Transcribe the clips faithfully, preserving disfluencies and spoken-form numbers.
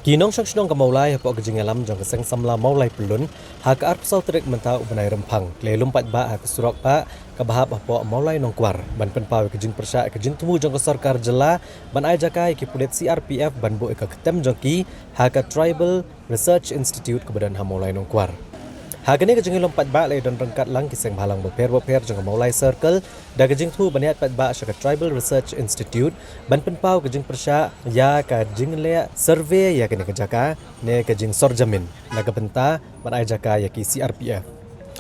Ki nongshong shnong ka Mawlai hapoh ka jingïalam jong ka Seng Samla Mawlai Pyllun ha ka arphew saw tarik mynta u bnai Rymphang, ki la ïalum paidbah ha ka surok bah kaba hap hapoh Mawlai Nongkwar ban pynpaw ïa ka jingpyrshah ïa ka jingthmu jong ka sorkar jylla ban ai jaka ïa ki pulit C R P F ban buh ïa ka ktem jong ki ha ka Tribal Research Institute kaba don ha Mawlai Nongkwar. Ha kane ka jingïalum paidbah la ïadon ryngkat lang ki seng bhalang bapher bapher jong ka Mawlai Circle da ka jingthmu ban ïaid paidbah sha ka Tribal Research Institute ban pynpaw ka jingpyrshah ïa ka jingleh survey ïa kane ka jaka ne ka jingsor jamin na ka bynta ban ai jaka ïa ki C R P F.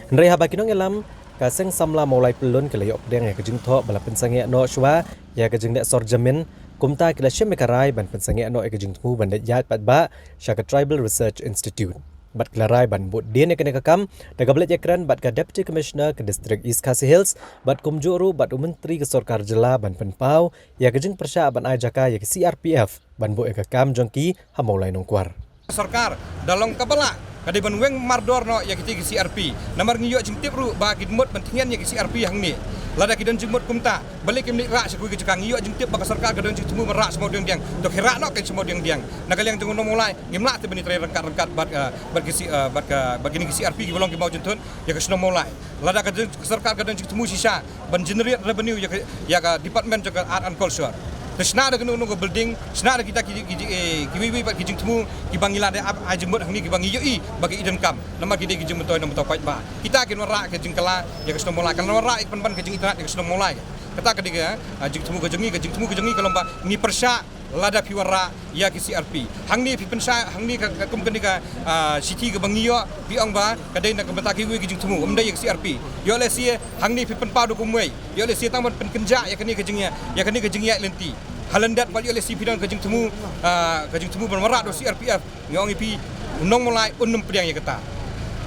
Hynrei haba ki nongïalam ka Seng Samla Mawlai Pyllun ki la ïoh pdiang ïa ka jingthoh ba la pynsangeh noh shuwa ïa ka jingleh sor jamin, kumta ki la shim ïa ka rai ban pynsangeh noh ïa ka jingthmu ban leit ïaid paidbah sha ka Tribal Research Institute. Bad ki la rai ban bud dien ïa kane ka kam da kaba leit ïakren bad ka Deputy Commissioner ka District East Khasi Hills bad kumjuh ruh bad u Myntri ka sorkar jylla ban pynpaw ïa ka jingpyrshah ban ai jaka ïa ka C R P F ban buh ïa ka kam jong ki ha Mawlai Nongkwar. Sorkar da long kaba lah ka dei ban weng mardor noh ïa kita ki C R P. Namar ngi ïoh jingtip ruh ba ki mut ban thngan ïa ki C R P hangne. Lada ki don jingmut kumta, balei kim leit rah sha kawei ka jaka? Ngi ïoh jingtip ba ka sorkar ka don jingthmu ban rah sha Mawdiangdiang. To ki rah noh ka sha Mawdiangdiang. Na ka liang jong u nongmawlai ngim lah te ban ïatrei ryngkat ryngkat bad, eh, bad ki C-, eh, bad ka, bad kine ki C R P kiba long ki mawjynthut ïa ka shnong Mawlai. Lada ka don, ka sorkar ka don jingthmu shisha ban generate revenue ïa ka, ïa ka department jong ka art and culture. Te shna da kano kano ka building, shna da kita ki, ki, ki, eh, kiwei wei bad ki jingthmu kiba ngi la dep ai jingmut hangne kiba ngi ïohi ba ki i donkam. Namar ki dei ki jingmyntoi nongmyntoi paidbah. Kita kin wanrah ka jingkylla ïa ka shnong Mawlai, kan wanrah ïa ka pynban ka jingitynnad ïa ka shnong Mawlai. Kata ka dei ka, ah, jingthmu ka jong ngi, ka jingthmu ka jong ngi ka long ba ngi pyrshah lada phi wanrah ïa ki C R P. Hangne phi pynshai, hangne ka, ka kum kane ka, ah, shithi kaba ngi ïoh, phi ong ba ka dei na ka bynta kiwei ki jingthmu, ym dei ïa ki C R P. Ïoh lehse hangne phi pynpaw da kumwei, ïoh lehse tang ban pynkynjah ïa kane ka jingïa, ïa kane ka jingïaid lynti. Ha lyndet bad ïoh lehse phi don ka jingthmu, ah, ka jingthmu ban wanrah da u C R P F. Ngi ong ïa phi, u nongmawlai un ym pdiang ïa kata.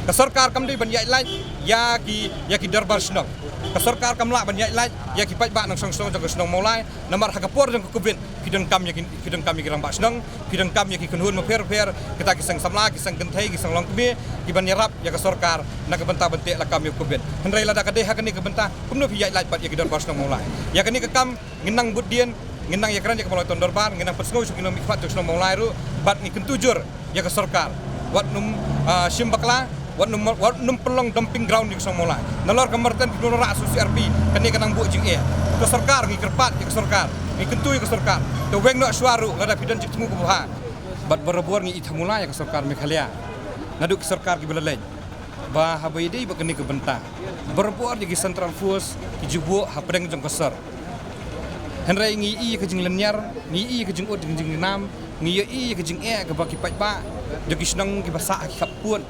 Ka sorkar kam dei ban ïaid lait ïa ki, ïa ki dorbar shnong. Ka sorkar kam lah ban ïaid lait ïa ki paidbah nongshong shnong jong ka shnong Mawlai. Namar ha ka por jong ka Covid phi donkam ïa ki, phi donkam ïa ki rangbah shnong, phi donkam ïa ki kynhun bapher bapher, kita ki seng samla, ki seng kynthei, ki seng longkmie, kiban ïarap ïa ka sorkar na ka bynta ban teh lakam ïa ka Covid. Hynrei lada ka dei ha kane ka bynta, kumno phi ïaid lait bad ïa ki dorbar shnong Mawlai? Ïa kane ka kam ngin nang bud dien, ngin nang ïakren ïa ka Mawlai Ton Dorbar, ngin nang pynsngew sha ki nongmihkhmat jong ka shnong Mawlai ruh, bad ngin kyntu jur ïa ka sorkar. Wat nym, ah, shim bakla, wat nym, wat nym pynlong dumping ground ïa ka shnong Mawlai. Nalor ka Marten ki don rah sha u C R P, kane ka nang buh jingeh. Ka sorkar ngi kyrpad ïa ka sorkar, ngi kyntu ïa ka sorkar. To weng noh shuwa ruh lada phi don jingthmu kaba bha. Bad barabor ngi i thamula ïa ka sorkar Meghalaya naduh ki sorkar kiba la leit, ba haba ïadei bad kane ka bynta, barabor ïa ki Central Force ki ju buh hapdeng jong ka sor. Hynrei ngi i ïa ka jinglynñiar, ngi i ïa ka jingud jingjnam, ngi ïohi ïa ka jingeh kaba ki paidbah jong ki shnong kiba sah ha ki khappud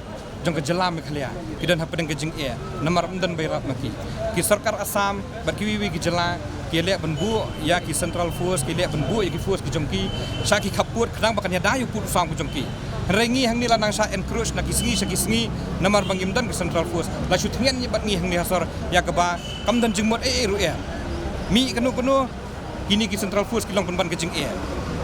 jong ka jylla Meghalaya ki don hapdeng ka jingeh, namar ym don ba ïarap ma ki. Ki sorkar Assam bad kiwei kiwei ki jylla ki ïaleh ban buh ïa ki Central Force, ki ïaleh ban buh ïa ki force ki jong ki sha ki khappud khnang ba kan ïada ïa u pud u sam ka jong ki. Hynrei ngi hangne la nang shah encroach na ki sngi sha ki sngi namar ba ngim don ki Central Force. La shu thngan ïa bad ngi hangne ha sor ïa kaba kam don jingmut ei ei ruh eh. Mih kano kano, kine ki Central Force ki long pynban ka jingeh.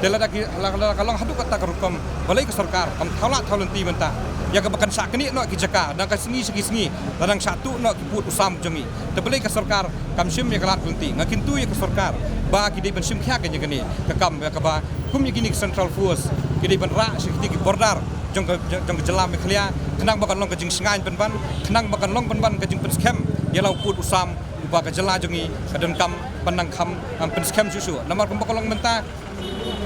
Te lada ki, la, la ka long haduh katta ka rukom, balei ka sorkar kam thaw lad thaw lynti mynta ïa kaba kan shah knieh noh ki jaka na ka sngi sha ki sngi, la nang shah tuh noh ki pud u sam jong ngi? Te balei ka sorkar kam shim ïa ka lad ka lynti? Nga kyntu ïa ka sorkar ba ki dei ban shim khia ïa kane ka kam, ïa kaba kum ïa kine ki Central Force ki dei ban rah sha kine ki border jong ka, jong ka jylla Meghalaya, khnang ba kan long ka jingshngaiñ pynban, khnang ba kan long pynban ka jingpynskhem ïa la u pud u sam uba ka jylla jong ngi ka donkam ban nang kham, um, pynskhem shuh shuh. Namar kumba ka long mynta,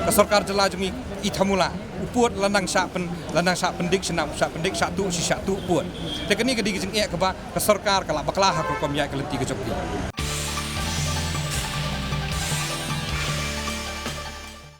ka sorkar jylla jong ngi i thamula, u pud la nang shah pyn, la nang shah pyndik, shah pyndik, shah tuh, shah tuh pud. Te kane ka dei ka jingeh kaba ka sorkar ka la bakla ha ka rukom ïaid ka lynti ka jong ki.